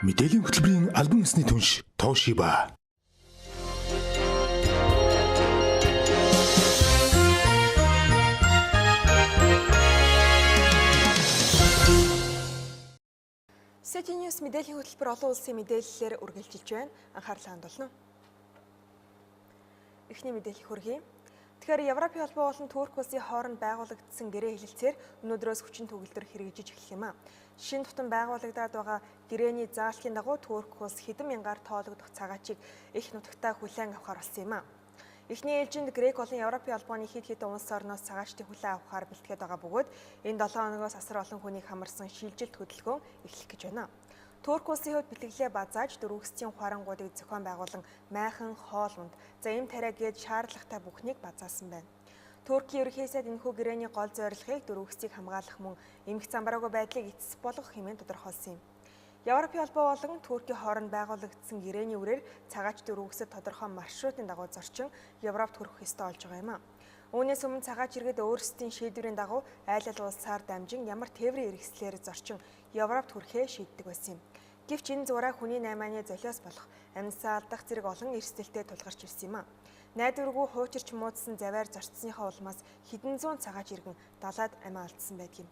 Мэдээллийн хөтөлбөрийн албан ёсны түнш Toshiba. City News мэдээллийн хөтөлбөр олон улсын мэдээллээр үргэлжилж байна. Анхаарлаа хандуулна. Эхний мэдээлэл хүргэе. Тэгэхээр Европын холбоо болон Турк улсын хооронд байгуулагдсан гэрээ хэлэлцээр өнөөдрөөс хүчин төгөлдөр хэрэгжиж эхлэх юм а. Шинэ тутам байгуулагдаад байгаа гэрээний заалтын дагуу Турк улс хэдэн мянгаар тоологдох цагаачийг их нутагтаа хүлээн авахар болсон юм а. Эхний ээлжинд Грек болон Европын холбооны хэд хэдэн улс орноос цагаачдыг хүлээн авахар бэлтгээд байгаа бөгөөд энэ 7 хоногоос асар олон хүнийг хамарсан шилжилт хөдөлгөөн эхлэх гэж байна. Турк улсын хувьд бэлтгэлээ базааж дөрвөсчийн хуарангуудыг зохион байгуулан майхан хоол унд за им тариа гээд шаардлагатай бүхнийг базаасан байна. Туркийн ерөнхий сайд энэхүү гэрээний гол зорилгыг дөрвөсчийг хамгаалах мөн эмх замбараагүй байдлыг эцэс болгох хэмээн тодорхойлсон юм. Европын холбоо болон Туркийн хооронд байгуулагдсан гэрээний үрээр цагаач дөрвөсөд тодорхой маршрутын дагуу зорчин Европт хүрэх ёстой болж байгаа юм а. Үүнээс өмнө цагаач иргэд өөрсдийн шийдвэрийн дагуу айл ал улсаар дамжин ямар тээврийн хэрэгслээр зорчин Европт хүрэхээ шийддэг байсан юм. Гэвч энэ зураа хүний наймааны золиос болох амьсаа алдах зэрэг олон эрсдэлтэй тулгарч ирсэн юм а. Найдваргүй хуучирч муудсан завиар зорчсныхаа улмаас хэдэн зуун цагаач иргэн далайд амиа алдсан байдаг юм.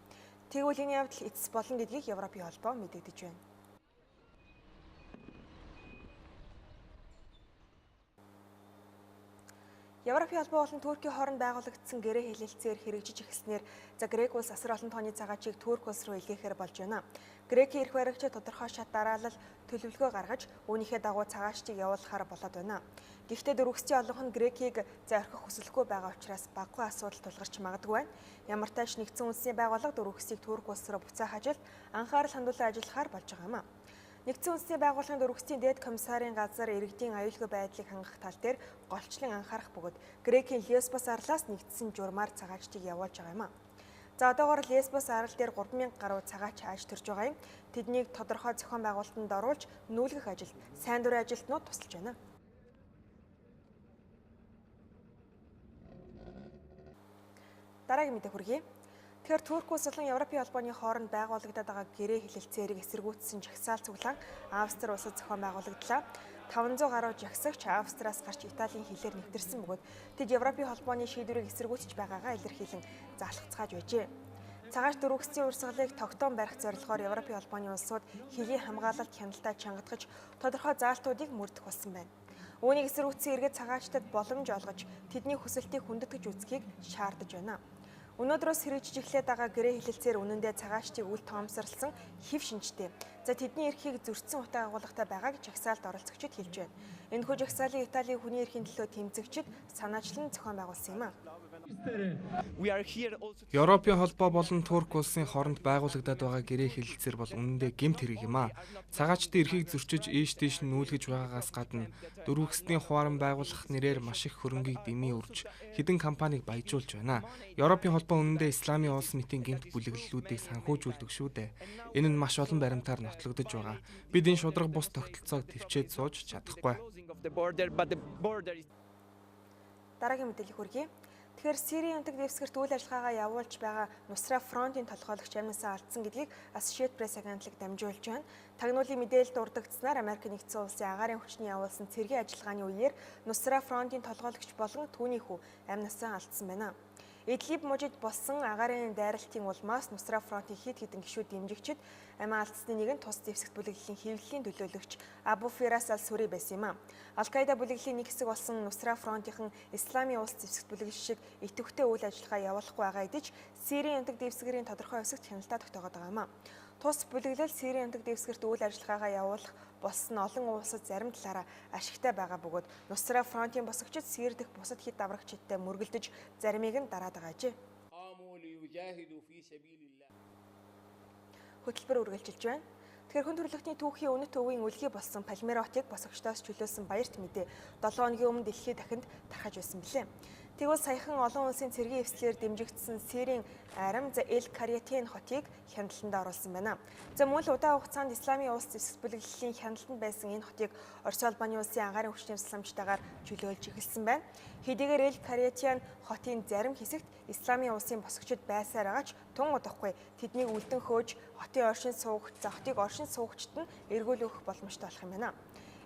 Тэгвэл энэ явдал эцэс болно гэдгийг Европын холбоо мэдэгдэж байна. Европын холбоо болон Туркийн хооронд байгуулагдсан гэрээ хэлэлцээр хэрэгжиж эхэлснээр за Грек улс асар олон тооны цагаачийг Турк улс руу илгээхээр болж байна. Грекийн эрх баригчид тодорхой шат дараалал төлөвлөгөө гаргаж үүнийхээ дагуу цагаачдыг явуулахаар болоод байна. Гэхдээ дөрвөсчийн олонх нь Грекийг за орхих хүсэлгүй байгаа учраас багагүй асуудал тулгарч магадгүй байна. Ямар ч тач нэгдсэн үндэсний байгууллага дөрвөсчийг Турк улс руу буцаах ажилд анхаарал хандуулан ажиллахаар болж байгаа юм а. Нэгдсэн үндэсний байгууллагын дөрвөсчийн дээд комиссарын газар иргэдийн аюулгүй байдлыг хангах тал дээр голчлон анхаарах бөгөөд Грекийн Лесбос арлаас нэгдсэн журмаар цагаачдыг явуулж байгаа юм а. За одоогоор Лесбос арал дээр 3000 гаруй цагаач ааж төрж байгаа юм. Тэднийг тодорхой зохион байгуулалтанд оруулж нүүлгэх ажилд сайн дурын ажилтнууд тусалж байна. Дараагийн мэдээ хүргэе. Тэгэхээр Турк улс болон Европын холбооны хооронд байгуулагдаад байгаа гэрээ хэлэлцээрийг эсэргүүцсэн жагсаал цуглаан Австри улсад зохион байгуулагдлаа. 500 гаруй жагсагч Австриас гарч Италийн хилээр нэвтэрсэн бөгөөд тэд Европын холбооны шийдвэрийг эсэргүүцэж байгаагаа илэрхийлэн залхацгааж байжээ. Цагаач дөрвөсчийн урсгалыг тогтоон барих зорилгоор Европын холбооны улсууд хилийн хамгаалалт хяналтаа чангатгаж тодорхой заалтуудыг мөрдөх болсон байна. Үүнийг эсэргүүцсэн иргэд цагаачдад боломж олгож тэдний хүсэлтийг хүндэтгэж үзэхийг шаардаж байна. Өнөөдрөөс хэрэгжиж эхлээд байгаа гэрээ хэлэлцээр үнэндээ цагаачдыг үл тоомсорлсон хэв шинжтэй. За тэдний эрхийг зөрчсөн утга агуулгатай байгааг жагсаалд оролцогчид хэлж байна. Энэхүү жагсаалыг Италийн хүний эрхийн төлөө тэмцэгчид санаачлан зохион байгуулсан юм а. Европын холбоо болон Турк улсын хооронд байгуулагдаад байгаа гэрээ хэлэлцээр бол үнэндээ гэмт хэрэг юм а. Цагаачдын эрхийг зөрчиж ийш тийш нүүлгэж байгаагаас гадна дөрвөсдийн хуаран байгуулах нэрээр маш их хөрөнгийг дэмий үрж хэдэн компанийг баяжуулж байна. Европын холбоо үнэндээ Исламын улс мэтийн гэмт бүлэглэлүүдийг санхүүжүүлдэг шүү дээ. Энэ нь маш олон баримтаар нотлогдож байгаа. Бид энэ шударга бус тогтолцоог төвчээд сууж чадахгүй. Дараагийн мэдээлэл хүргэе. Тэгэхээр Сирийн өндөг дэвсгэрт үйл ажиллагаагаа явуулж байгаа Нусра фронтын толгойлогч амнасаа алдсан гэдгийг Associated Press агентлаг дамжуулж байна. Тагнуулын мэдээлэлд дурддагцсанаар Америк нэгдсэн улсын агаарын хүчний явуулсан цэргийн ажиллагааны үеэр Нусра фронтын толгойлогч болон түүний хүү амнасаа алдсан байна. Идлиб мужид болсон агаарын дайралтын улмаас Нусра фронтын хэд хэдэн гишүүд дэмжигчид амиа алдсны нэг нь тус дэвсгэрт бүлэглэлийн хэвлэлийн төлөөлөгч Абу Фирас аль-Сури байсан юм а. Аль-Каида бүлэглэлийн нэг хэсэг болсон Нусра фронтын Исламын улс дэвсгэрт бүлэглэл шиг идэвхтэй үйл ажиллагаа явуулахгүй байгаа эдэж Сирийн өндөг дэвсгэрийн тодорхой хэсэгт хяналтаа тогтоогод байгаа юм а. Тус бүлэглэл Сирийн өндөг дэвсгэрт үйл ажиллагаагаа явуулах болсон олон улсад зарим талаараа ашигтай байгаа бөгөөд Нусра фронтын босгочид Сири дэх бусад хэд даврагчидтай мөргөлдөж заримыг нь дараад байгаа ажээ. Хөтөлбөр үргэлжилж байна. Тэгэхээр хүн төрөлхтний түүхийн үнэт өвийн үлгий болсон Пальмира хотыг босгочдоос чөлөөлсөн баярт мэдээ 7 хоногийн өмнө дэлхийд дахинд тархаж байсан билээ. Тэгвэл саяхан олон улсын цэргийн эвслээр дэмжигдсэн Сирийн арим Эл Карьятейн хотыг хяналтанд оруулсан байна. За мөн л удаан хугацаанд Исламын улс зэвсэг бүлэглэлийн хяналтанд байсан энэ хотыг Орос улбаны улсын агаарын хүчний тусламжтайгаар чөлөөлж эхэлсэн байна. Хэдийгээр Эл Карьятейн хотын зарим хэсэгт Исламын улсын босгочид байсаар байгаа ч тун удахгүй тэднийг үлдэн хөөж хотын оршин суугч, за хотыг оршин суугчид нь эргүүлэх боломжтой болох юм байна.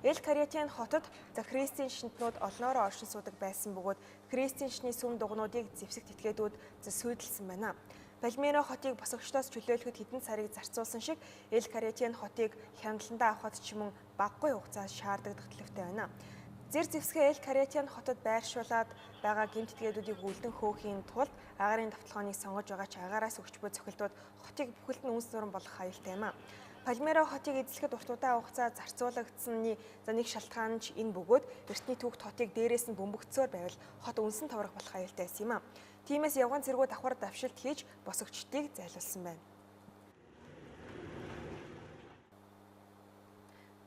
Эл Карьятейн хотод за христийн шинтнүүд олноороо оршин суудаг байсан бөгөөд христийн шний сүм дугнуудыг зэвсэг тэтгээдүүд за сүйдэлсэн байна. Пальмира хотыг босгочдоос чөлөөлөхөд хэдэн сарыг зарцуулсан шиг Эл Карьятейн хотыг хяналтандаа авахад ч мөн багагүй хугацаа шаардагдах төлөвтэй байна. Зэр зэвсгээ Эл Карьятейн хотод байршуулад байгаа гэмт этгээдүүдийг үлдэн хөөхийн тулд агаарын довтолгооныг сонгож байгаа ч агаараас өгч буй цохилтууд хотыг бүхэлд нь үнс нуран болгох аюултай юм а. Пальмира хотыг эзлэхэд урт удаан хугацаа зарцуулагдсаны за нэг шалтгаан ч энэ бөгөөд эртний түүхт хотыг дээрээс нь бөмбөгцөөр байвал хот үнсэн товрох болох аюултай байсан юм а. Тиймээс явган цэргүүд давхар давшилт хийж босгочдыг зайлуулсан байна.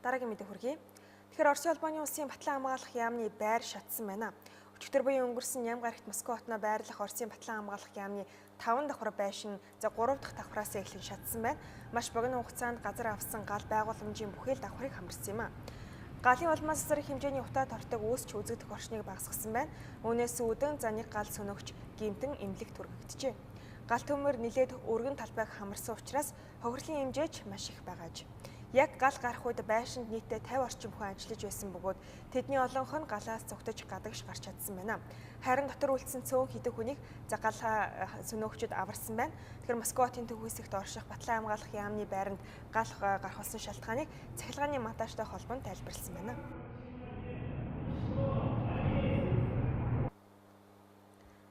Дараагийн мэдээ хүргэе. Тэгэхээр Оросын холбооны улсын Батлан хамгаалах яамны байр шатсан байна. Өчигдөр буюу өнгөрсөн Ням гарагт Москва хотноо байрлах Оросын Батлан хамгаалах яамны 5 давхар байшин за 3 дахь давхраас эхлэн шатсан байна. Маш богино хугацаанд газар авсан гал байгууламжийн бүхэл давхрыг хамарсан юм а. Галын улмаас зэрэг хэмжээний утаа тортог үүсч үзэгдэх орчныг багасгасан байна. Үүнээс үүдэн за нэг гал сөнөгч гэмтэн эмнэлэгт хүргэгджээ. Гал төмөр нилээд өргөн талбайг хамарсан учраас хохирлын хэмжээч маш их байгааж. Яг гал гарах үед байшинд нийтдээ 50 орчим хүн ажиллаж байсан бөгөөд тэдний олонх нь галаас цугтаж гадагш гарч чадсан байна. Харин дотор үлдсэн цөөн хэдэн хүнийг за гал сөнөөгчд аварсан байна. Тэгэхээр Москва хотын төв хэсэгт орших Батлан хамгаалах яамны байранд гал гарах болсон шалтгааныг цахилгааны монтажтай холбон тайлбарласан байна.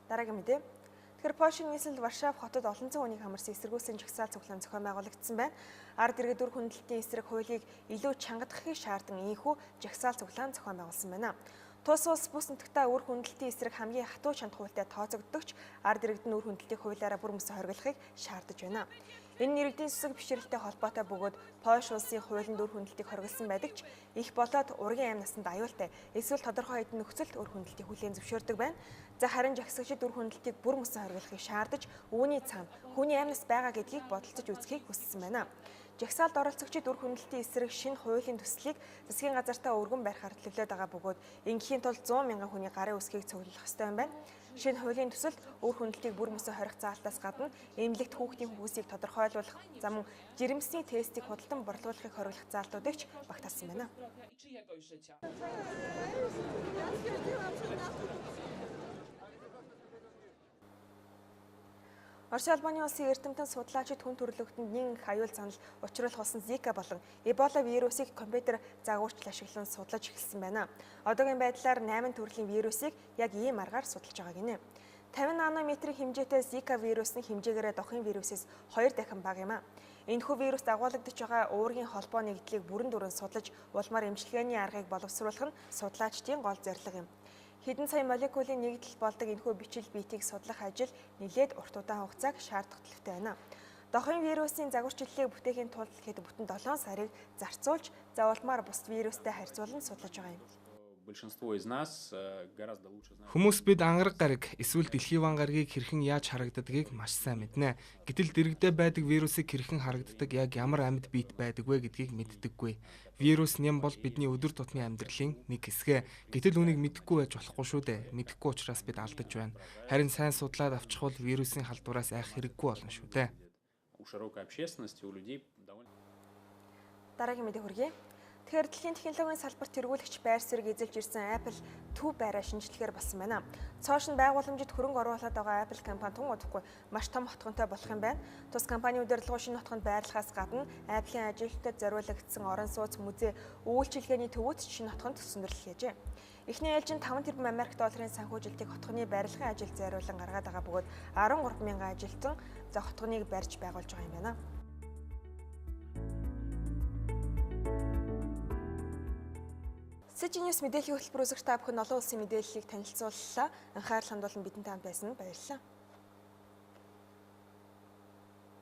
Дараагийн мэдээ. Тэгэхээр Польшийн нийслэл Варшав хотод олон зуун хүнийг хамарсан эсэргүүцлийн жагсаал цуглаан зохион байгуулагдсан байна. Ард иргэд үр хүндлэлтийн эсрэг хуулийг илүү чангадахыг шаардан ийнхүү жагсаал цуглаан зохион байгуулсан байна. Тус улс бүс нутагтаа үр хүндлэлтийн эсрэг хамгийн хатуу чанд хуультай тооцогддог ч ард иргэд нь үр хүндлэлтийг хуулиараа бүр мөсөн хориглохыг шаардаж байна. Энэ нь иргэдийн сүсэг бишрэлтэй холбоотой бөгөөд Польш улсын хуулинд үр хүндлэлтийг хориглосон байдаг ч их болоод ургийн амь насанд аюултай эсвэл тодорхой хэдэн нөхцөлд үр хүндлэлтийг хүлээн зөвшөөрдөг байна. За харин жагсагчид үр хүндлэлтийг бүр мөсөн хориглохыг шаардаж үүний цаана хүний амь нас байгаа гэдгийг бодолцож үзэхийг хүссэн байна. Жагсаалд оролцогчид үр хүндлэлтийн эсрэг шинэ хуулийн төслийг засгийн газартаа өргөн барихаар төлөвлөд байгаа бөгөөд ингээхийн тулд 100 мянган хүний гарын үсгийг цуглуулах ёстой юм байна. Шинэ хуулийн төсөлд үр хүндлэлтийг бүр мөсөн хорих заалтаас гадна эмнэлэгт хүүхдийн хүүсийг тодорхойлуулах, за мөн жирэмсний тестийг худалдан борлуулахыг хориглох заалтуудыг ч багтаасан байна. Оросын холбооны улсын эрдэмтэн судлаачид хүн төрөлхтөнд нэн их аюул занал учруулах болсон Зика болон Эбола вирусыг компьютер загварчлал ашиглан судлаж эхэлсэн байна. Одоогийн байдлаар 8 төрлийн вирусыг яг ийм аргаар судалж байгаа гинэ. 50 нанометрийн хэмжээтэй Зика вирус нь хэмжээгээрээ дохын вирусээс 2 дахин бага юм а. Энэхүү вирус дагуулагдаж байгаа уургийн холбоо нэгдлийг бүрэн дүрэн судлаж улмаар эмчилгээний аргыг боловсруулах нь судлаачдын гол зорилго юм. Хэдэн сая молекулын нэгдэл болдог энэхүү бичил биетийг судлах ажил нэлээд урт удаан хугацааг шаардах төлөвтэй байна. Дохын вирусын загварчлалыг бүтээхийн тулд хэд бүтэн 7 сарыг зарцуулж, за улмаар бусад вирустай харьцуулан судлаж байгаа юм. Большинство из нас гораздо лучше знает. Хүмүүс бид ангараг гариг эсвэл дэлхийн ван гаригийг хэрхэн яаж харагддгийг маш сайн мэднэ. Гэтэл дэрэгдээ байдаг вирусыг хэрхэн харагддаг яг ямар амьд биет байдаг вэ гэдгийг мэддэггүй. Вирус нэм бол бидний өдөр тутмын амьдралын нэг хэсэг. Гэтэл үүнийг мэдэхгүй байж болохгүй шүү дээ. Мэдэхгүй учраас бид алдаж байна. Харин сайн судлаад авчихвал вирусын халдвараас айх хэрэггүй болно шүү дээ. У широкой общественности, у людей довольно. Дараагийн мэдээ хүргэе. Тэгэхээр дэлхийн технологийн салбарт тэргүүлэгч байр суурийг эзэлж ирсэн Apple төв байраа шинжлэхээр болсон байна. Цоош нь байгууламжид хөрөнгө оруулаад байгаа Apple компани тун удахгүй маш том хотгонтой болох юм байна. Тус компани удирдлагын шинэ хотгонд байрлахаас гадна Apple-ийн ажилтнад зориулагдсан орон сууц, музей, үйлчилгээний төвүүд шинэ хотгонд төсөндөрлөх хийжээ. Эхний ээлжинд 5 тэрбум Америк долларын санхүүжилтийг хотгоны барилгын ажилд зориулан гаргаад байгаа бөгөөд 13 мянган ажилтан за хотгоныг барьж байгуулж байгаа юм байна. CG News мэдээллийн хөтөлбөр үзэгч та бүхэн олон улсын мэдээллийг танилцууллаа. Анхаарал хандуулан бидэнтэй хамт байсан баярлалаа.